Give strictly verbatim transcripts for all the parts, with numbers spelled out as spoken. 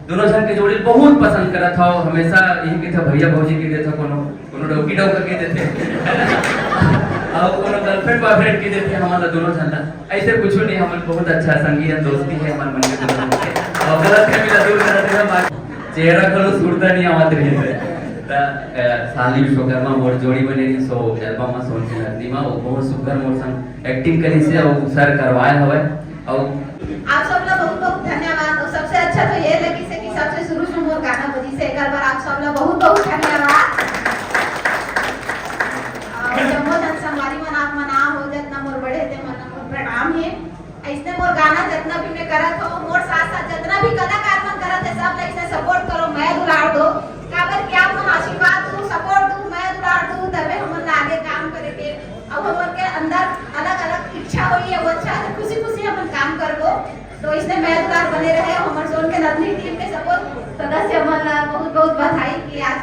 दोनों झन के जोड़ी बहुत पसंद करत हव, हमेशा यही कथे, "भैया भौजी" कहि देथे, कोनो कोनो डौकी डौका कहि देथे, अउ कोनो गर्लफ्रेंड बॉयफ्रेंड कहि देथे, हमन ला दोनों झन ला। ऐसे कुछ नहीं, हमन बहुत अच्छा संगी है, दोस्ती है हमन मन के दोनों के। अउ गलतफहमी ला दूर करत हे, बाकी चेहरा घलो सुरता नहीं आवत रहिस हे। त, अ, शालिनी विश्वकर्मा मोर जोड़ी बने रहिस, सो एल्बम में सोन के नंदी में, वो बहुत सुंदर मोर संग एक्टिंग करिस हे, अउ सर करवाए हवय। अउ आप सब ला बहुत बहुत धन्यवाद। और सबसे अच्छा तो ये लगिस हे कि सबसे शुरू से मोर गाना बजिस हे। एक बार आप सब ला बहुत बहुत धन्यवाद। और जम्मो झन संगवारी मन, आप मन आ हो, जतना मोर बड़े हे ते मन ला मोर प्रणाम हे। ऐसने मोर गाना जतना भी मैं करत हो, मोर साथ साथ जतना भी कलाकार मन करत हे, सब ला ऐसने सपोर्ट करो, मया दुलार दो। काबर कि आप मन आशीर्वाद दू, सपोर्ट दू, मया दुलार दू, तबे हमन ला आगे काम करे के अउ हमन के अंदर अलग-अलग इच्छा होही, अउ अच्छा से खुशी-खुशी हमन काम करबो। तो इसने मया दुलार बने रहे, हमर सोन के नंदिनी टीम के सबो सदस्य मन ला बहुत-बहुत बधाई कि आज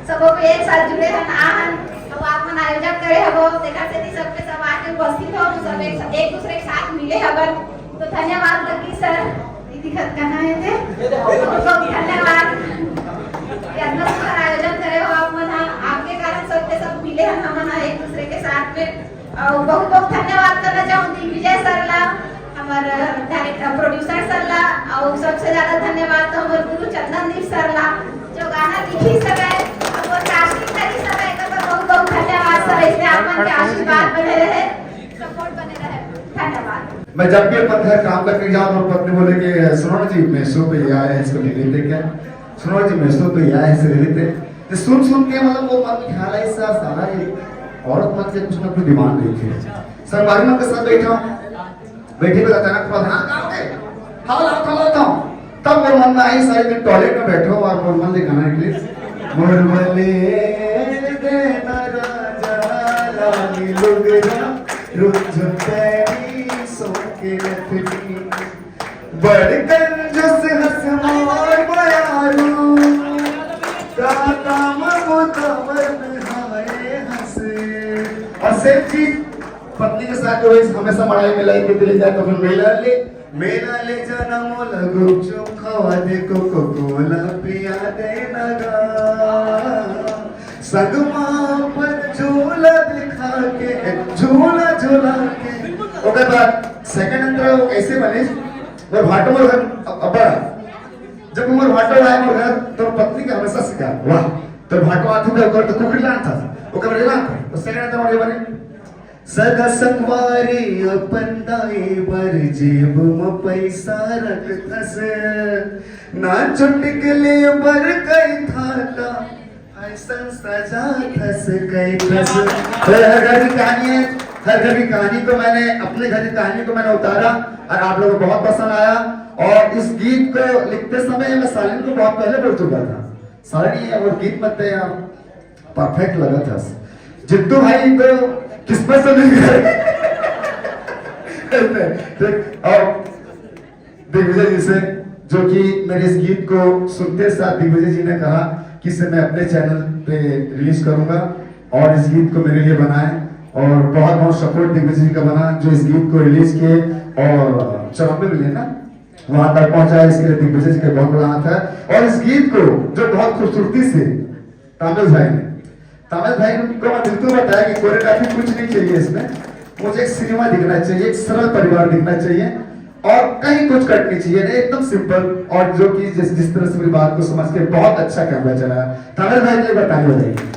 सबो को एक साथ जुड़े हन, आ हन, अउ आप मन आयोजन करे हवो, तेकर सेती सबके सब आके उपस्थित हो, तो सब एक, एक दूसरे के साथ मिले हवन। तो धन्यवाद लगी सर, दीदी खत कहाँ है थे? बहुत-बहुत धन्यवाद। इतना सुंदर आयोजन करे हो आप मन हा, आपके कारण सबके सब मिले हन हमन हा एक दूसरे के साथ में। अउ बहुत बहुत धन्यवाद करना चाहूँ दिग्विजय सर ला, हमर डायरेक्टर प्रोड्यूसर सर ला, अउ सबसे ज्यादा धन्यवाद तो हमर गुरु चंदन दीप सर ला, जो गाना लिखिस हवय, अउ वो कास्टिंग करिस हवय, एकर बर बहुत बहुत धन्यवाद सर। इसने आप मन के आशीर्वाद बने रहे, सपोर्ट बने रहे। धन्यवाद। मैं जब भी अपन घर काम करके जाऊँ और पत्नी बोले कि "सुनो ना जी, मेसो पे ये आया है, इसको ले लेते क्या? सुनो ना जी, मेसो पे ये आया है, इसे ले लेते।" तो सुन सुन के मतलब वो मन में ख्याल आइस, सारा ये औरत मन के कुछ ना कुछ डिमांड रहिथे। संगवारी मन के साथ बैठा हूँ, बैठे हुए अचानक प्रधान कहाँ हो गए? हाँ, लाता हूँ, लाता हूँ। तब मोर मन में आइस, सारे दिन टॉयलेट में बैठे हो और मोर मन ले गाना निकले, "मोर बले देना राजा लाली लुगरा, रुझ पैरी सोके नथनी। बड़ कंजूस हंस मोर बयारू, दाता ममता मन हाय हंस।" और सेम चीज पत्नी के साथ जो है, हमेशा मड़ाई मिलाई के दिले जाए तो फिर मेला ले, "मेला ले जाना मोला गुपचुप खवा दे, कोको कोला पिया दे ना गा। संगमा पर झूला दिखा के, झूला झूला के।" ओकर बाद सेकंड अंतरा वो कैसे बने? मोर भाटो मोर घर अब, अब बड़ा। जब मोर भाटो आए मोर घर, तो पत्नी के हमेशा सिखा, "वाह, तो भाटो आथू का ओकर तो कुकरी लान था, ओकर बड़े लान था।" तो सेकंड अंतरा ये बने, "सगा संगवारी अपन दाई बर जेब म पैसा रखथस, ना चुटकले बर कई था ता फैशन सजा थस कई थस।" तो हर घर की कहानी है, हर घर की कहानी को मैंने, अपने घर की कहानी को मैंने उतारा और आप लोगों को बहुत पसंद आया। और इस गीत को लिखते समय मैं सालिन को बहुत पहले बोल चुका था, "सालिन, ये वो गीत मत दे यार, परफेक्ट लगा था।" जिद्दू भाई को किस्मत से मिल गए। ठीक, और दिग्विजय जी से, जो कि मेरे इस गीत को सुनते साथ दिग्विजय जी ने कहा कि इसे मैं अपने चैनल पे रिलीज करूंगा और इस गीत को मेरे लिए बनाए। और बहुत बहुत सपोर्ट दिग्विजय जी का बना, जो इस गीत को रिलीज किए और चौरानवे मिलियन ना वहां तक पहुंचाया, इसके लिए दिग्विजय जी का बहुत बड़ा हाथ है। और इस गीत को जो बहुत खूबसूरती से तामिल भाई ने, तामिल भाई ने उनको मैं बिल्कुल बताया कि कोरियोग्राफी कुछ नहीं चाहिए इसमें, मुझे एक सिनेमा दिखना चाहिए, एक सरल परिवार दिखना चाहिए और कहीं कुछ कट नहीं चाहिए, एकदम सिंपल। और जो कि जिस, जिस तरह से मेरी बात को समझ के बहुत अच्छा कैमरा चला, तामिल भाई के लिए बताने हो जाएगी।